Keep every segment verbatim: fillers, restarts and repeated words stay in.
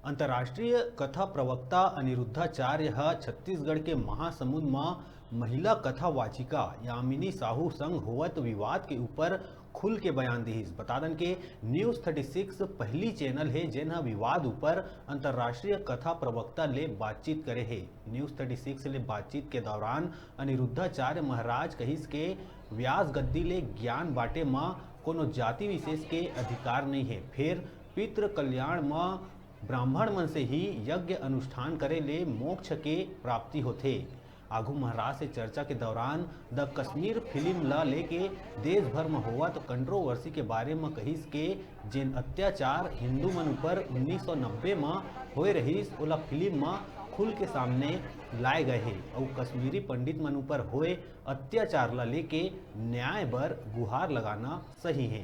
अंतर्राष्ट्रीय कथा प्रवक्ता अनिरुद्धाचार्य ह छत्तीसगढ़ के महासमुंद म महिला कथा वाचिका यामिनी साहू संग होवत विवाद के ऊपर खुल के बयान दिहिस। बता दन के News thirty six पहली चैनल हे, जेन ह विवाद ऊपर अंतर्राष्ट्रीय कथा प्रवक्ता ले बातचीत करे हे। News thirty six ले बातचीत के दौरान अनिरुद्धाचार्य महाराज कहिस के व्यास गद्दी ले ज्ञान बांटे म कोनो जाति विशेष के अधिकार नइ हे, फेर पितृ कल्याण म ब्राह्मण मन से ही यज्ञ अनुष्ठान करे ले मोक्ष के प्राप्ति होथे। आघू महाराज से चर्चा के दौरान द कश्मीर फिल्म ल लेके देश भर म होवत कंट्रोवर्सी के बारे म कहिस के जेन अत्याचार हिंदू मन ऊपर उन्नीस सौ नब्बे म होए रहिस, ओला फिल्म म खुल के सामने लाए गए हे अउ कश्मीरी पंडित मन ऊपर होए अत्याचार ल लेके न्याय बर गुहार लगाना सही हे।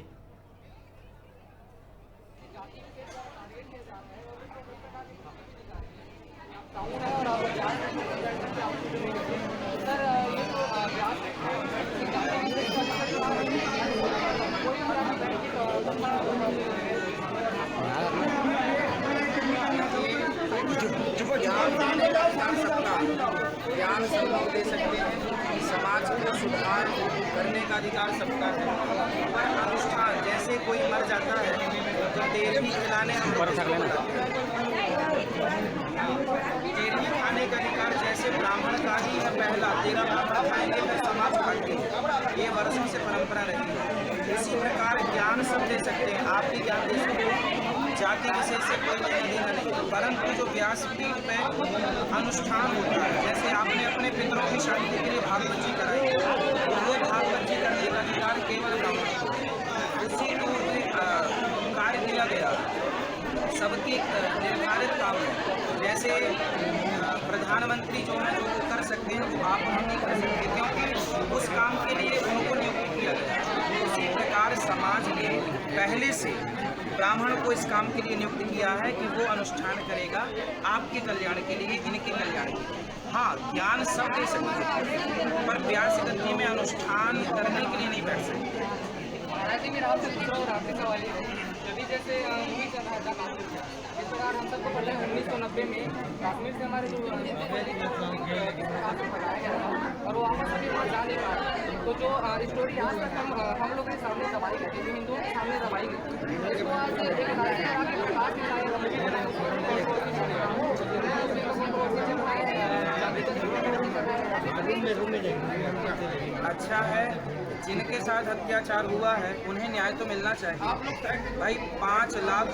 ज्ञान संभव दे सकते हैं, समाज को सुधार करने का अधिकार सबका है, पर अनुष्ठान, जैसे कोई मर जाता है तो तेरहवीं खिलाने हम लोग इसको बुलाते हैं। तेरहवीं खाने का अधिकार जैसे ब्राह्मण का ही है पहला, तेरह ब्राह्मण खाएंगे फिर समाज खाएंगे, ये वर्षों से परंपरा रही है। इसी प्रकार ज्ञान सब दे सकते हैं, आप भी ज्ञान दे सकते हैं, जाति विशेष से कोई लेना देना नहीं, परंतु जो व्यासपीठ में अनुष्ठान होता है, जैसे आपने अपने पितरों की शांति के लिए भागवत जी कराई, वो भागवत जी करने का अधिकार केवल ब्राह्मण को है। उसी को, अ, कार्य दिया गया, सबके, अ, निर्धारित काम है। जैसे, अ, प्रधानमंत्री जो है, जो वो कर सकते हैं, वो आप हम नहीं कर सकते, क्योंकि उस काम के लिए उनको नियुक्त किया गया। उसी प्रकार समाज में पहले से ब्राह्मण को इस काम के लिए नियुक्त किया है कि वो अनुष्ठान करेगा आपके कल्याण के लिए, इनके कल्याण के लिए। हाँ, ज्ञान सब दे सकते हैं, पर व्यास गद्दी में अनुष्ठान करने के लिए नहीं बैठ सकते। महाराज जी, मेरा आपसे दूसरा और आखिरी सवाल ये है, अभी जैसे, अ, मूवी चल रहा है, इस प्रकार हम सबको पता है, उन्नीस सौ नब्बे में कश्मीर से हमारे जो, अ, और वो वापस अभी वहाँ जा नहीं पा रहे। तो जो, अ, स्टोरी आज तक हम, अ, हम लोग के सामने दबाई गई थी, जो हिंदुओं के सामने दबाई गई थी, इसको आज एक राष्ट्रीय आपके पास में आया, अच्छा है, जिनके साथ अत्याचार हुआ है उन्हें न्याय तो मिलना चाहिए। भाई, पाँच लाख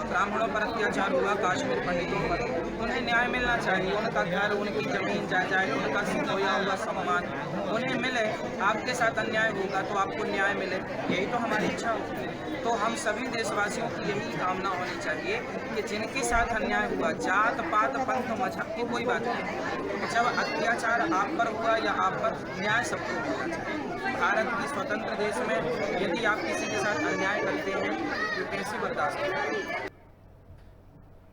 ब्राह्मणों पर अत्याचार हुआ, काश्मीर पंडितों पर, उन्हें न्याय मिलना चाहिए। उनका घर, उनकी जमीन जायदाद, उनका खोया हुआ सम्मान उन्हें मिले। आपके साथ अन्याय होगा तो आपको न्याय मिले, यही तो हमारी इच्छा होती है। तो हम सभी देशवासियों की यही कामना होनी चाहिए कि जिनके साथ अन्याय हुआ, जात पात पंथ मजहब की कोई बात नहीं, जब अत्याचार आप पर हुआ या आप पर, न्याय सबको मिलना चाहिए। भारत की स्वतंत्र देश में यदि आप किसी के साथ अन्याय करते हैं तो कैसे बर्दाश्त करें?